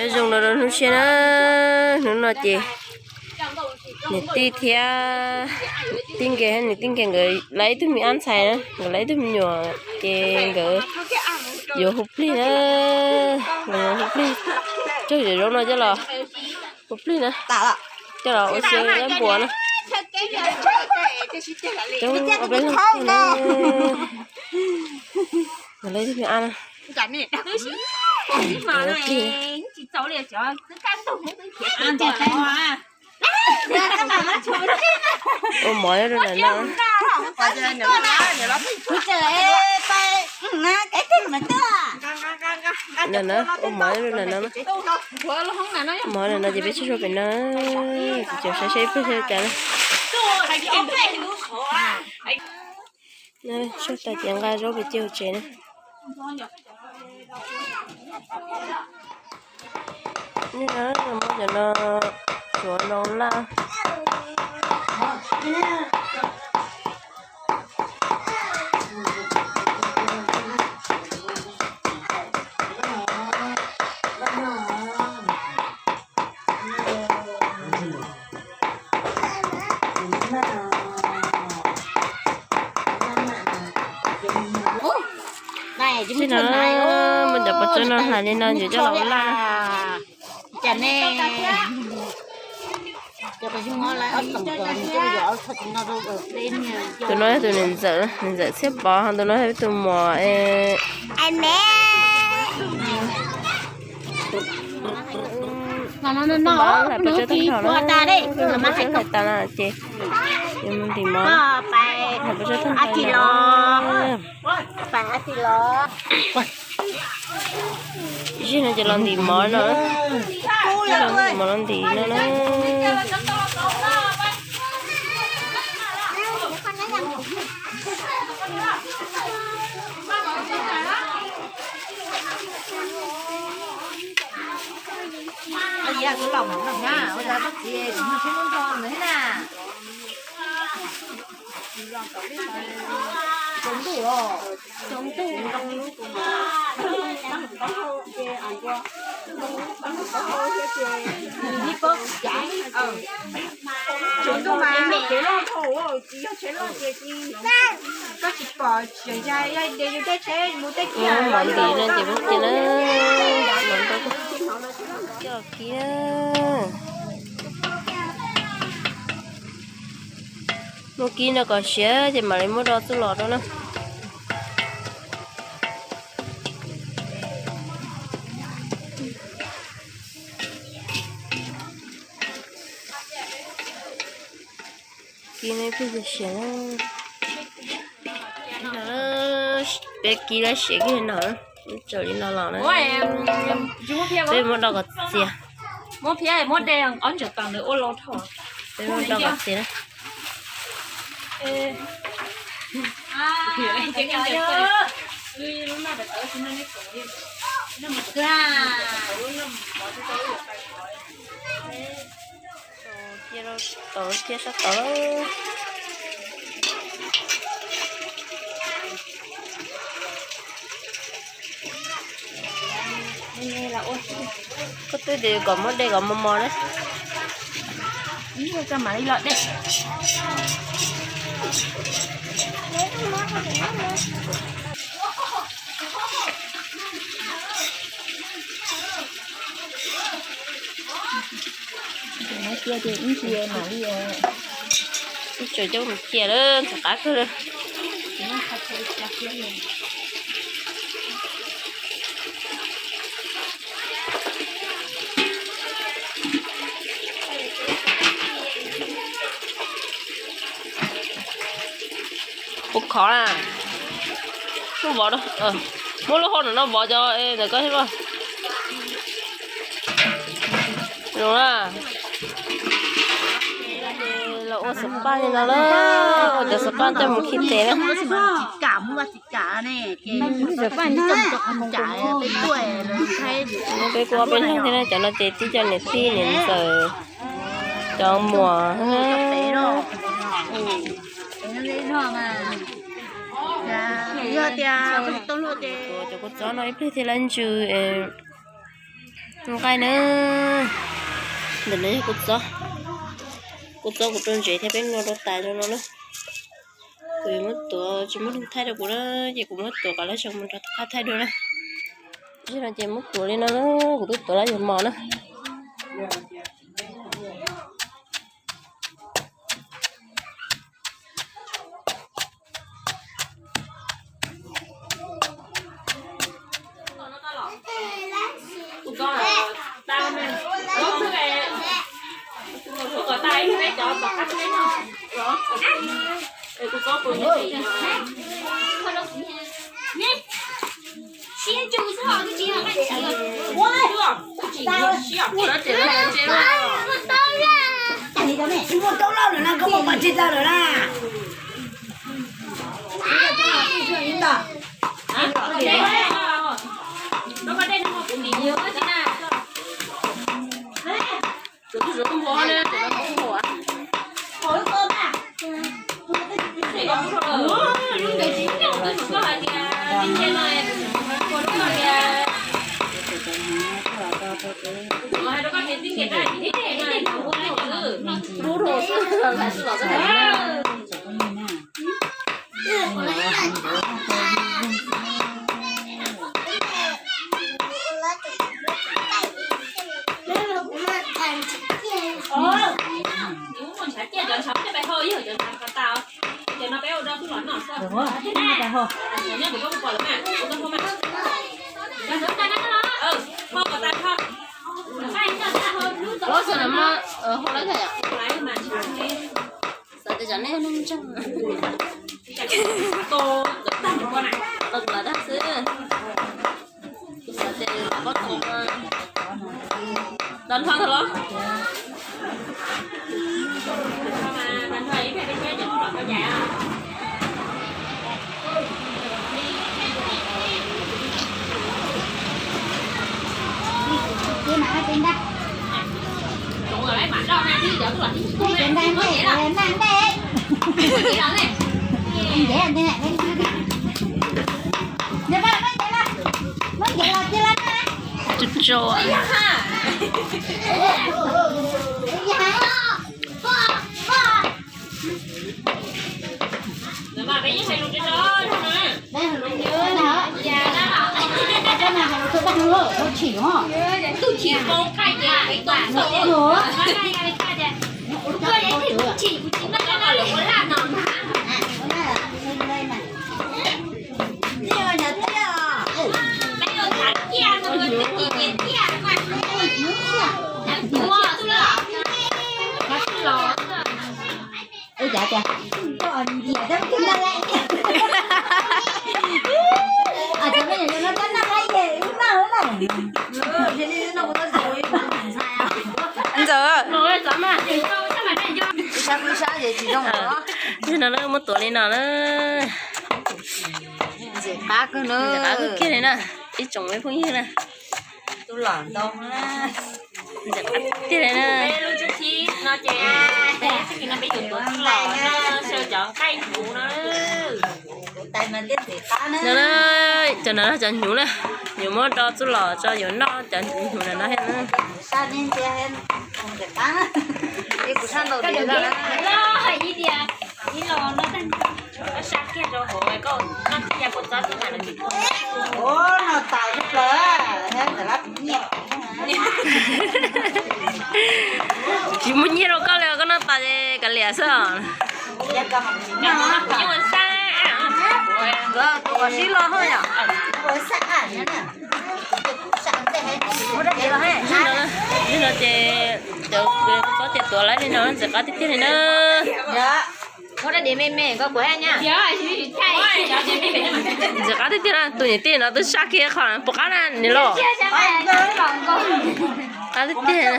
Nyob zoo no rau hnub tshiab na, hnub no ces niam tij thiab tij nkeeg, niam tij nkeeg nkawd lawv ib tug me ab ntxhais na, nkawd lawv ib tug me nyuam ces nkawd yuav hu plig na, nkawd yuav hu plig, cog yam zoo no coj los hu plig na, coj los ua xyaw dab npua na. Coob ob peb leeg na, nkawd lawv ib tug me ab na. Ua mov nyob rau ntawm no. Ntawm no ua mov nyob rau ntawm no, ua mov ntawm no ces peb tsaug zog pem no, tsis tseem saib seb ib pliag li cas na. Tsuag tas ces nqa zaub pem cia hauv tsev na. Nim no muab cov no tsuav nroo laj. Tsis no muab cov pob tsuas no hlais li no yuav coj los ua laj. Tus no yog tus niam ntxawm, niam ntxawm Txhiaj Pov, ho tus no yog tus muam. Hlais pob tsuas tag nrho na, hlais pob tsuas hlais tas na ces yuav mus ntim mov, hlais pob tsuas tag nrho. Zij no ces los ntim mov no, ntim mov los ntim no na. Tsaus ntuj mas tsev loj dhau, tsis yog tsev loj ces koj tsis pom, tseem ntshai yog de yus tej tsheb mus tej kiag. Mov ntim no ces muab kiag na, mov ntim coj los kib na. Muab kib no kom siav ces mam li muab do txuj lom rau na. Kib no ib pliag siav na. Peb kib lawm siav kiag no, tsaus li no los na. Peb muab do kom txias. Peb muab do kom txias na. Cia rau tod, cia sab tod. Koj twb tias kom muab de kom mos mos na. Ib tsoom coj mus cia lawm, ntxim qab kawg lawm. Ua khov na, lub vov, muab lub hauv no vov cov ntawm koj thiab. Zoo na, los ua xav paj li no lawm, ua cov xav paj coj mus khi tes na. Peb kuj ob peb leeg thiab na, cov no ces tib co niam tij niam ntxawm, cov muam. Cov kua txob no ib pliag thiaj li ntsws. Nqaij na, ntawm no yog kua txob, kua txob kuv rau ntsev thiab peb noj rau tas zoo no na. Kuv yuav muab tuav, tsis muaj neeg thaij rau kuv na, ces kuv muab tuav kom lawv sau mus nrog qab thaij dua na. Tsis no ces muab tuav li no na, kuv twb tuav lawm yog mos na. Tsis muaj taub loj lawm na, koj muaj pas tseg tau lawm na. Xav tias tsam nej neeg ntseeg, tau lawv dag xwb. Kuv xav tias pob txoos no tag nrho tag los. Tso tso. Ntxawm, ib sab ib sab ces tsis zoo. Ntxim no na, muab tuav li no na. Ntxim qab kawg na. Ntxim qab kawg kiag li na, ib tsoom me phooj ywg na. Tus los ntau na. Ntxim qab tiag li na. Peb lub tsib thib no ces peb txij no peb yuav tuav tus los no, xyaw cov nqaij hnyuv no. No na, cov no cov hnyuv na, yuav muab rau txuj lom tso yuav noj cov hnyuv no thiab na. Tsis muaj nyiaj rau koj li, koj noj tas ces kav liam xwb os. Sib los ho yom. Li no ces cov txob ces tuav lawm li no ntxim qab tiag tiag li na. Ntxim qab tiag tiag na, tus niam tij no twb sab kiag qhov puas qab na niam laus. Qab tiag tiag.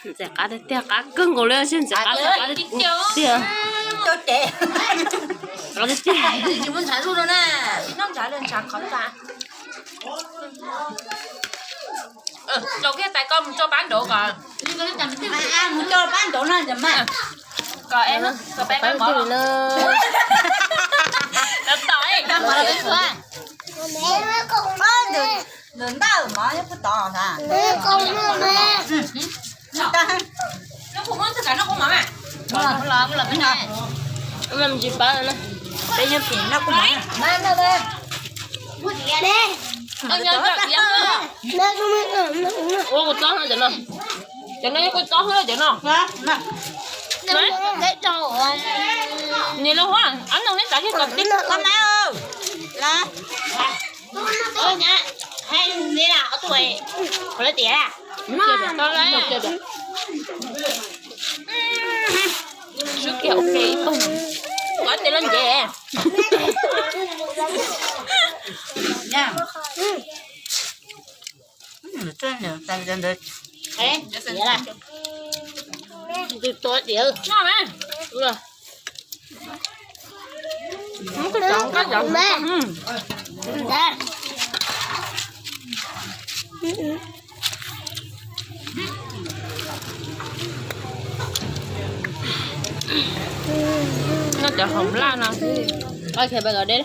Ntxim qab tiag tiag, qab kawg nkaus li, ntxim qab tiag tiag. Tsis muaj ntshav zuj no na, noj ntshav li ntshav qhov ntxa. Rau kiag tais koj mus tso pab nraud kom, mus tso pab nraud no mas. Kom peb pab mov na. Ntawm ntawm mov puag tod. Tsis pab na, peb nyob pem noj kuv mov. Ua kuv txob no cov no, cov no kuv txob hwb cov no. Nim los huab ob noog neb txav kiag kom tib. Swb kiag ua ke ib tug, kom tes los nce. Noj cov hom laj no xwb. Qab kiag peb los deb.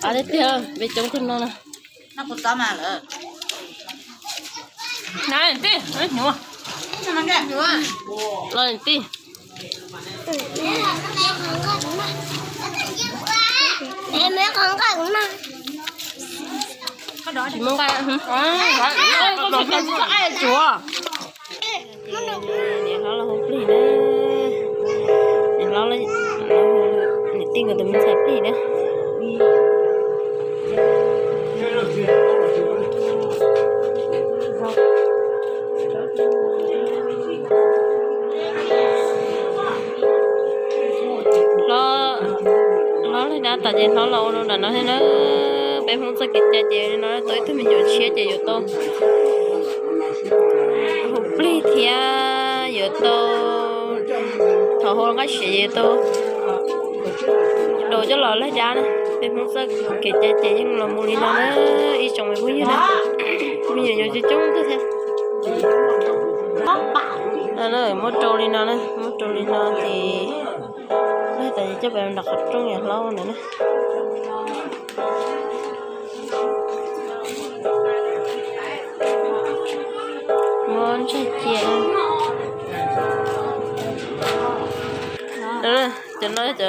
Qab tiag tiag, peb coob kawg no na. Los tij. Tsis muaj nqaij, tsuav. Niam hlob los hu plig na, niam hlob, niam tij nkawd tus me ntxhais plig na. Hlob, hlob li dab tas ces hlob los ua nram no thiab na. Peb Hmoob txoj kev cai ces li no, tau ib tug me nyuam tshiab ces yuav tau hu plig thiab yuav tau thov hau nqaij siav ces yuav tau daus coj los laig dab na. Peb Hmoob txoj kev cai ces yeej los mus li no na, ib tsoom me phooj ywg na. Me nyuam yaus coob coob kawg thiab. Muab rau li no na, muab rau li no ces laig tas ces coj pem nram qhov rooj yam hlob ntawd na. Muab ntsaig cia. Cov no cov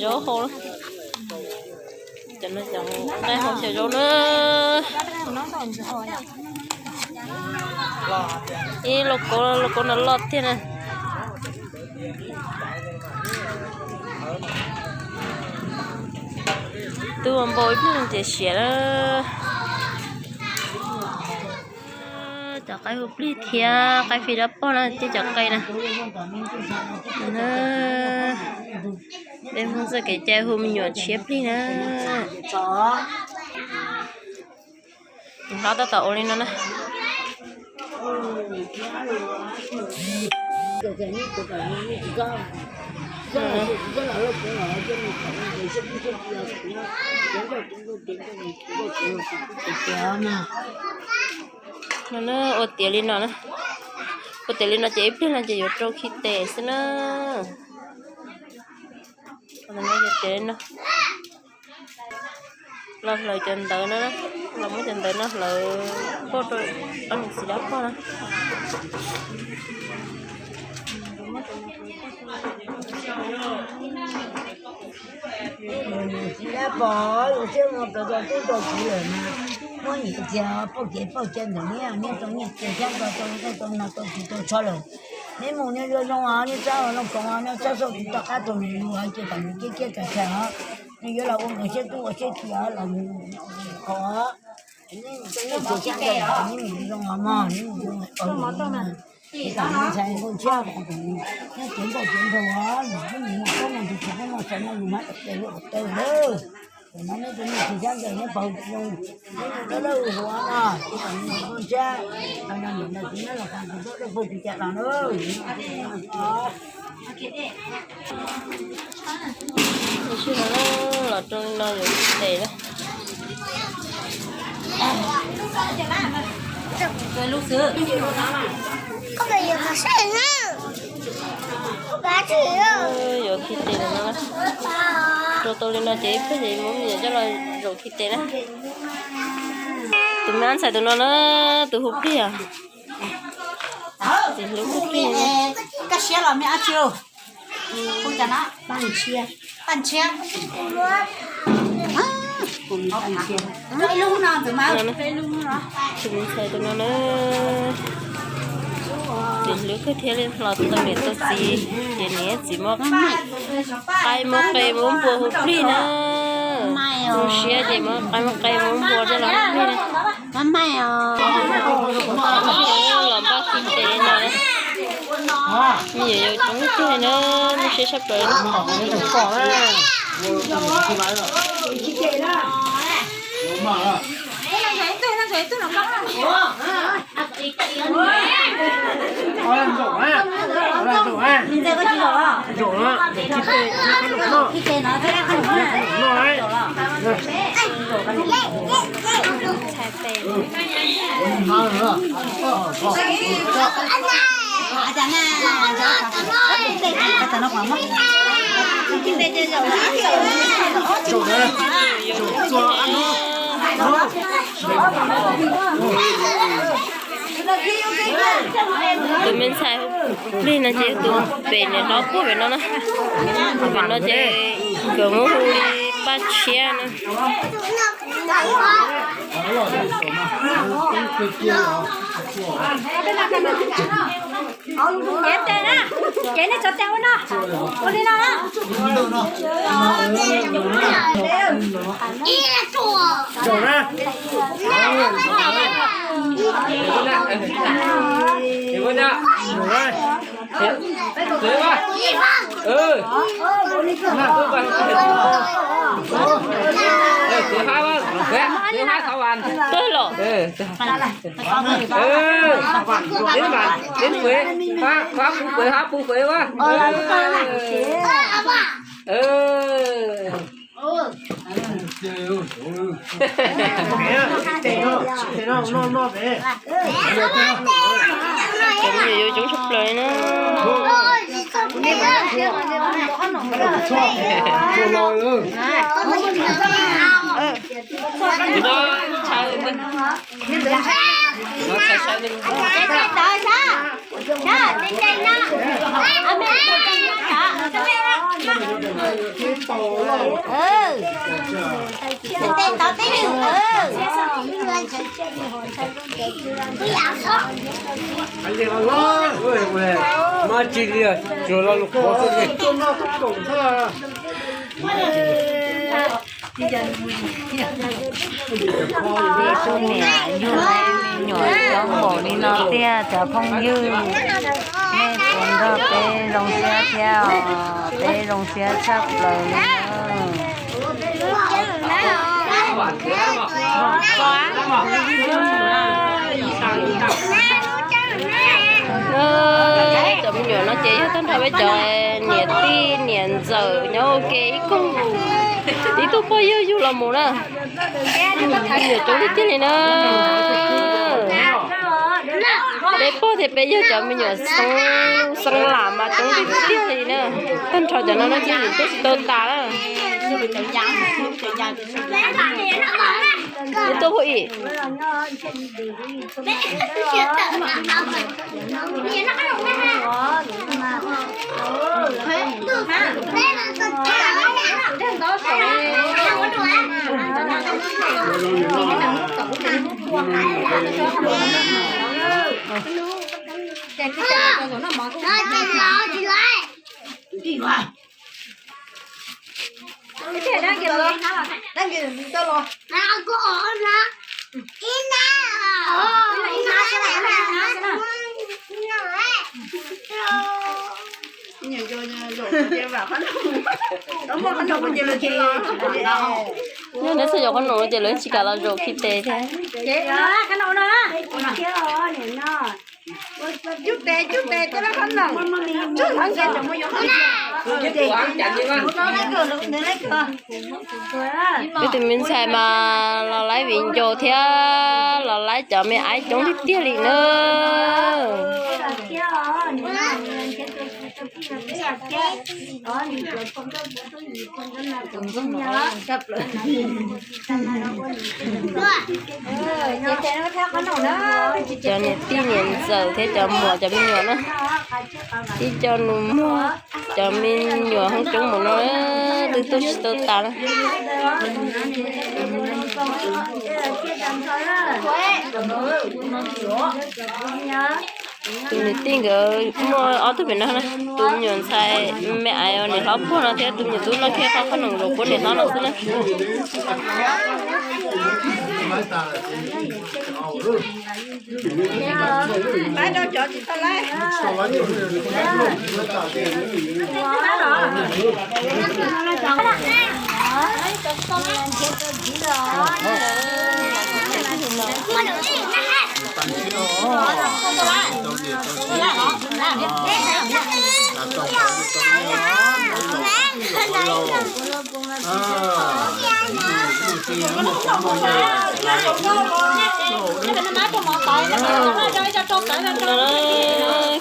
zaub hau, cov no cov nqaij hau xyaw zaub na. Ib lauj kaub, lauj kaub no loj tiag na. Twb ua npau ib pliag ces siav na. Cov qaib hu plig thiab qaib fij dab pog na, thiab cov qe na. Peb Hmoob txoj kev cai hu me nyuam tshiab plig na. Hlob tab tom ua li no na. No na, ua tiav li no na. Ua tiav li no ces ib pliag no ces yuav rau khi tes xwb na. Los hlawv cov ntawv no, los muab cov ntawv no hlawv poj rau ob niam txiv dab pog na. Niam txiv dab pog, yus siab mus rau tub rau kiv lawm na, muab nyiam tias pauj kev pauj chaw ntawm neb, neb tau nyiaj txiag thiab tau tau no tau tsis tau tsho lawm. Neb mus neb zoo zoo os, neb txhob ua noj koom os, neb txhob xauj tsis tau qab tau nws lus os, ces kom nws kiab kiab tag chaw os. Nws yuav los ua nkawd siab tub ua siab ci os, los mus qhov neb mus tau nyiaj txiag thiab ntawd, neb mus zoo os mog, neb mus zoo os. Ces kom nws ntxhais nkauj ntshiab, nyob cev nkauj cev nraug os, nws mus koob mus ntsis tsis koob mus xaus no yus hmab tawm tes luaj tawm taw lawm. Tam no neb tau nyiaj txiag thiab ntawd neb pauj zoo, neb mus dawb dawb huv huv no, ces kom nws ntxhais nkauj ntshiab, tau no niam ntawd txiv neb los kom tus dawb dawb paug tsis cas los na. Tam sim no los rau li no yuav khi tes na. Yuav khi tes no na. Rau tau li no ces ib pliag ces muab me nyuam coj los zaum khi tes na. Tus me ab ntxhais tus no na, tus hu Plig os. Txiv hlub Plig. Tus me ntxhais tus no na, txiv hlub kawg thiab li, los tau niam tau txiv ces niam txiv muab qaib muab qe muab npua hu Plig na. Zoo siab ces muab qaib muab qe muab npua coj los hu Plig na. Los npaj khi tes no, me nyuam yaus coob tiag na, muaj siab tshaj plaws. Tus me ntxhais hu Plig no ces tus pem niam hlob puag pem no na. Pem no ces nkawd muab hu li Paj Tshiab na. Cev tes na, cev nej cov tes ua no, ua li no na. Tawg los. Tib vas, tib quav, hab pub quav, hab pub quav ua. Cov me nyuam yaus coob tshaj plaws li na. Mas tsis liam, tsuas lo lus qhuav xwb li. Niam yug me nyuam coob npaum li no tiag cov phooj ywg, nej puas nrog peb zoo siab thiab os? Peb zoo siab tshaj plaws li na. Cov me nyuam no ces yog tag nrho peb cov niam tij niam ntxawm nyob ua ke ib koog, ib tug pog yawg yug los mus na. Me nyuam coob tiag tiag li na. Peb pog thiab peb yawg cov me nyuam xeeb lam mas coob tiag tiag li na. Tag nrho cov no no ces nim tuaj tsis tau tas na. Ib tug hu ib. Yog neb txawj yuav qhob noom ces lawv tsis kam los zaum khi tes thiab. Cub tes cub tes cov lab qhob noom, cub hov nkaus. Peb tus me ntxhais mas los laib viv ncaus thiab los laib cov me aiv coob tiag tiag li na. Cov niam tij niam ntxawm thiab cov muam cov me nyuam na, tib co nus muag, cov me nyuam hoob coob mus no twb tuaj tsis tau tas na. Tus niam tij nkawd muaj ob tug pem no na, tus me nyuam ntxhais me aiv niam hlob puag no thiab tus me nyuam tub loj kiag qhov qhob noom los puab niam hlob no xwb na.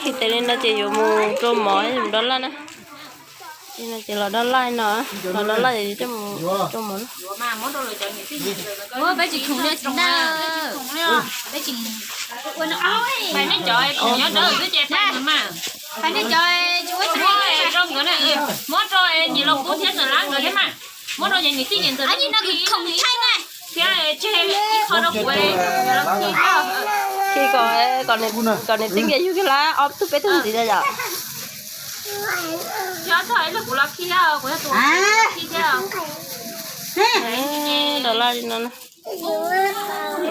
Khi tes li no ces yuav mus rau mov, mus dob laj na. Li no ces los dob laj no, los dob laj coj mus rau mov. Peb tsis khoom li tsis na. Peb tsis ua no. Pais nej cov khoom nyob dawb xwb ces pais mas. Pais nej cov tsis ua tsis zoo nkawd na. Muab rau Nyiam Lauj Kub thiab Ntxawm Lab nkawd thiab mas. Muab rau Nyiam Tij Nyiam Ntxawm thiab tseg ib qho rau kuv. Khi kom, kom niam tij nkawd yug kiag lab ob tug peb tug ntxiv yom. Dob laj li no na.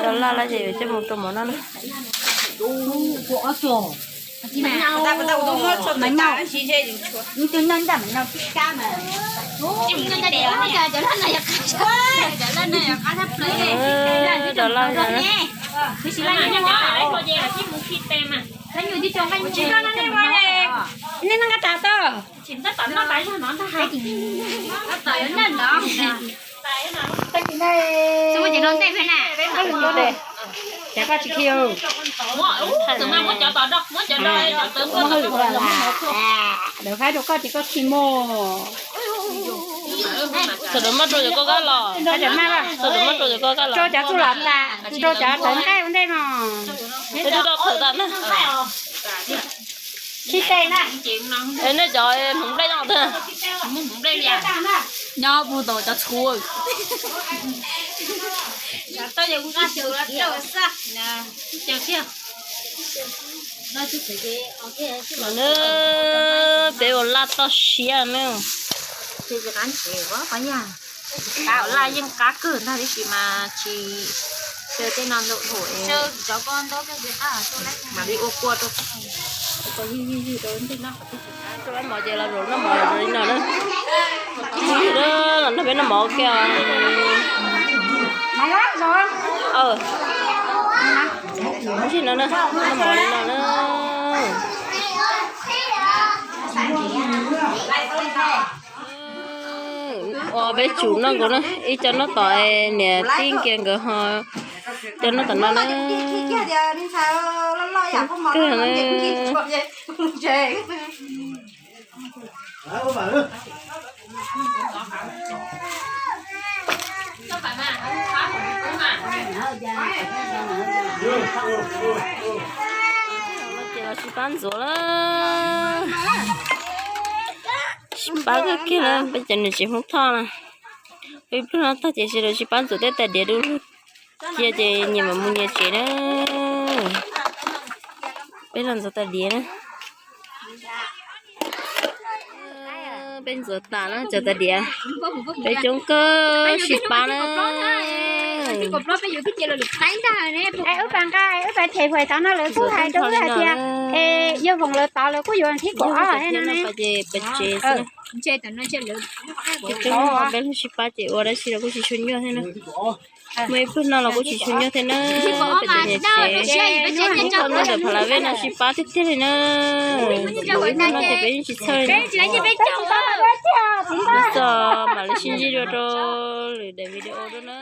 Dob laj lawm ces yuav coj mus rau mov noj na. Dob laj li no na. Lawv faib rau koj ces koj khi mus. Thaum lawv muab rau ces koj kab los. Thaum lawv muab rau ces koj kab los. Rau cov txuj lom tas, rau cov tawv nqaij ua ntej no. Twb rau qhawv tas na. Khi tes na. Nej cov hmoov nplej nyob twg? Nyob puag tom cov txhuv. Peb ua laj toj siab na. Ua laj yeej qab kawg ntag, tab sis mas tsis xyaw tej no ntau dhau, mam li ua kua rau. Noj mov ces los zaum noj mov li no na. Los nrog peb noj mov ua ke. Tab sis no na, noj mov li no na. Ua peb tsum noj nkaus na, ib co noj tom niam tij kiag nkawd ho cov noj tom no na. Kawg na. Ces los sib pab ntxuav lawm. Sib pab kawg kiag na, peb cov niam tsev Hmoob Thoj na. Ib pliag no tag ces sawv daws sib pab ntxuav tej tais diav du lug cia ces nyias mam mus nyias tsev na. Peb los ntxuav tais diav na. Peb ntxuav tas na, cov tais diav. Peb coob kawg sib pab na. Wb pab nqa, wb pab them huam tau no lawv kuj hais rau wb hais tias Yog voos lawv tau lawv kuj yuav thib kaum ob no ces pem tsev xwb. Peb sib pab ces ua dab tsi los kuj tsis tshua nyuaj thiab na. Muaj ib pluag noj los kuj tsis tshua nyuaj thiab na. Peb tus niam tsev ib qho noj ntawm phav lav vej no sib pab tiag tiag li na. Ib pluag noj ces peb yeej tsis txhawj li na. Txog mam li sib ntsib dua rau lwm daim video dua na.